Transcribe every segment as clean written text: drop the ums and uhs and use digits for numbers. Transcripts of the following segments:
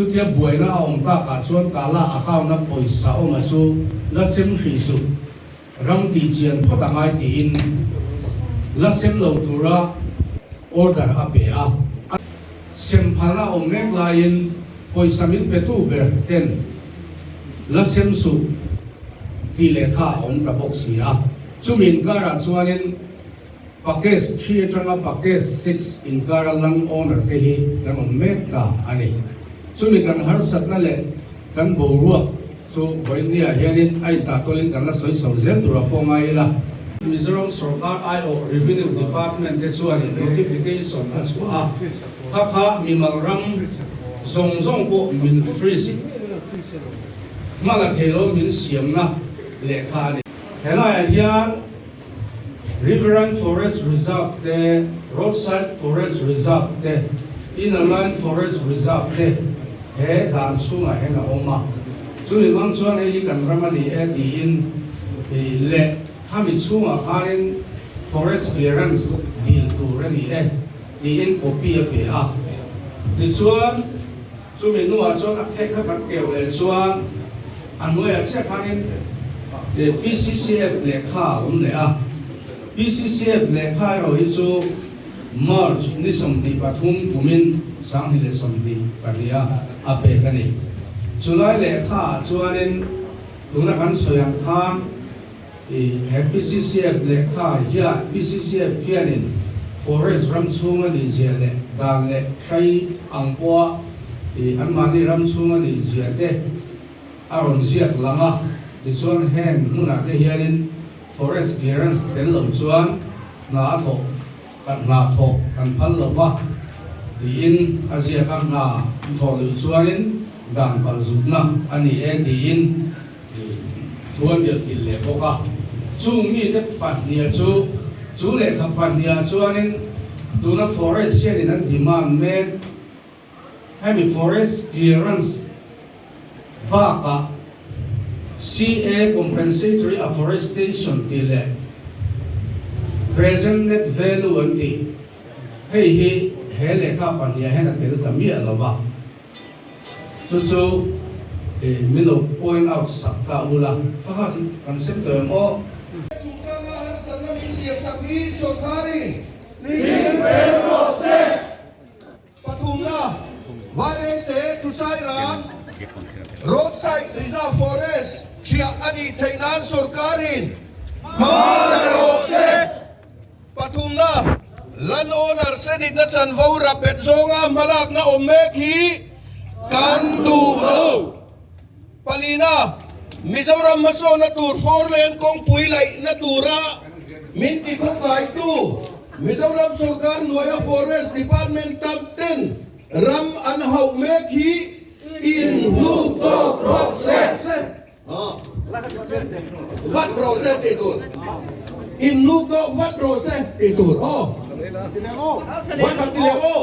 Chutia buaina a awm takah chuan Kala account-a pawisa awma chu la sem hrih suh, ram tih chian phawt a ngai tiin la sem lo tura order a pe a. Sem phalna a awm mek laiin pawisa min petu ber ten la sem suh tih lehkha a awm ta bawk si a. Chumi inkarah chuanin Package thi atanga package 6 inkara land owner te hi kan awm mek ta a ni. Chumi kan harsatna leh kan boruak chu vawinia hianin a intahtawlin kan la sawi chho zel tur a pawh ngai ila. Mizoram sorkar aiawh Revenue Department te chuanin notification a chhuah a, kha kha mimal ram zawng zawng pawh min freeze hmala theilo min siamna lehkha a ni. Helaiah hian Riverine Forest Reserve te, Roadside Forest Reserve te, Inner Line Forest Reserve te he dan chhungah hian a awm a. Chumi hmang chuan hei hi kan ram a ni e tiin leh khami chhungah khanin Forest Clearance dil tur a ni e tiin copy a pe a. Tichuan chumi hnuah chuan a phek kha kan keu leh chuan A hnuaiah chiah khanin PCCF lehkha a awm leh a, PCCF lehkha erawh hi chu March ni 23 kumin 2022 a a pek a ni. Chulai lehkha ah chuanin tuna kan sawi ang khan he PCCF lehkha hian PCCF hianin forest ram chhung a nih zia leh dan leh hrai ang pawha anmahni ram chhung a nih zia te a rawn ziak lang a, tichuan heng hmunah te hianin forest clearance tel lo chuan hna a thawh kan hna thawh kan phal lo va tiin a ziak a, hna thawh luih chuanin dan palzutna a ni e tiin Thu a biak kilh leh bawk a, chung mite pahniha chu chu lehkha pahniha chuanin tuna forest hianin an demand mek. Hemi forest clearance bakah CA compensatory afforestation tih leh present net value an tih hei hi he lehkha pahniha hian a tel ta miah lo va. Chu chu min lo point out sak ta ula, kha kha kan sem tawh em aw? Chungchanga harsatna min siam sak hi sawrkarin Chin fel rawh se! Pathumna, Vairengte Thusairang Roadside Reserve Forest chhiah a nih theih nan sawrkarin hma la rawh se! Pathumna, Land owner sedikna chanvo rapet zawnga hmalakna awm mek hi kan duh lo. Palina, Mizoram hmasawnna tur four lane kawngpui laihna tura min ti khawkaitu Mizoram sorkar hnuaia Forest Department tam ten ram an hauh mek hi inhnuk tawk rawh se. Vat rawh se tih tur. In lu tawh vat rawh se tih tur aw. Vat han ti leh aw.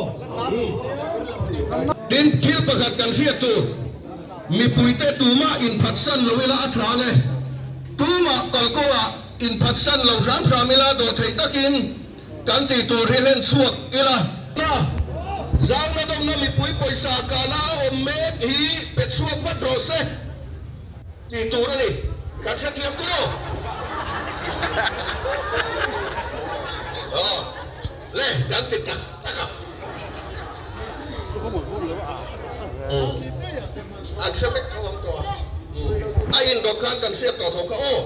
Tin, thil pakhat kan hriat tur, mipuite tumah inphatsan lo ila a tha nge? Tumah kalkawngah inphatsan lo hram hram ila dawhtheih takin Kan tih tur hi hlen chhuak ila. Na, zangna dawmna mipui pawisa kala a awm mek hi pe chhuak vat rawh se tih tur a ni. Kan hrethiam tur aw. Aw le, kan ti tak tak a. Umm, an hre vek tho ang tawh a. Umm, a indawt khan kan hriat tawh tho kha aw.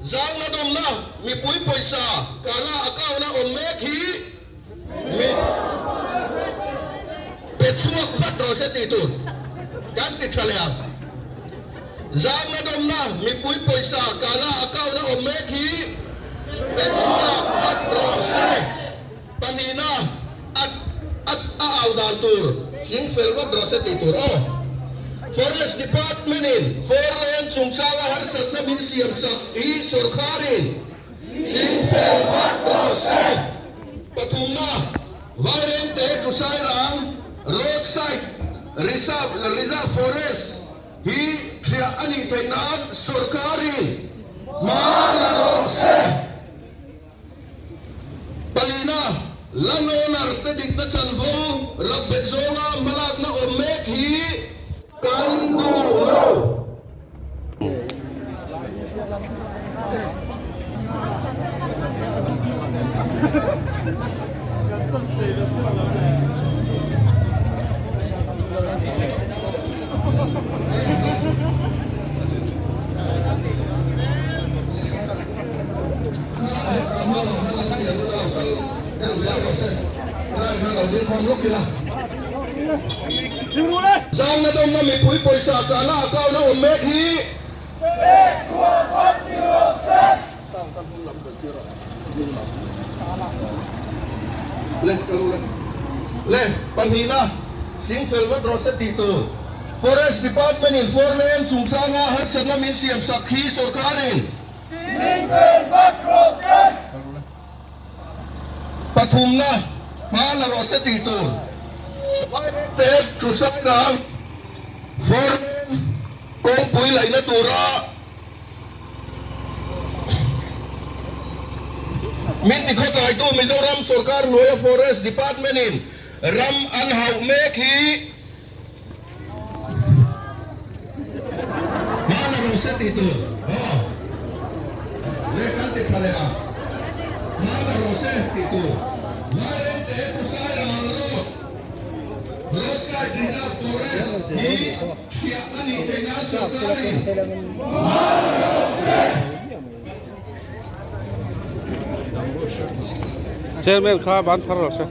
Zangna dawmna mipui pawisa kala account a awm mek hi mi pe chhuak vat rawh se tih tur kan ti tha leh ang. Zangna dawmna mipui pawisa kala account a awm mek hi pe chhuak vat rawh se. Pahnihna a a a au dan tur ching fel vat rawh se tih tur aw. Forest Department in four lane chungchanga harsatna min siam sak hi sawrkharin ching fel vat rawh se. Pathumna, Vairengte Tusairang Road Side Reserve Reserve Forest hi thiah a nih theih nan sawrkharin hma la rawh se. Palina, Land owners te dikna chanvo rap bet zawnga hmalakna awm mek hi Zangna dawmna mipui pawisa kahna account a awm mek hi. Pek chhuah vat ni rawh se. Le ka lu le. Le pahnihna Singfel vat rawh se tih tur Forest Department in Four Lane chungchanga harsatna min siam sak hi sorkarin Singfel vat rawh se. Ka lu le. Pathumna hma la rawh se tih tur Vairengte Chusairang Four Lane kawngpui laihna tura Min tikhawtlaitu Mizoram sorkar hnuaia Forest Department in ram an hauh mek hi hma la rawh se tih tur aw le kan ti tha leh a, hma la rawh se tih tur Vairengte Tusairang Road Roadside Reserve Forest hi Chhiah a nih theih nan sorkarin hma la rawh se. Chairman kha ban phar rawh se.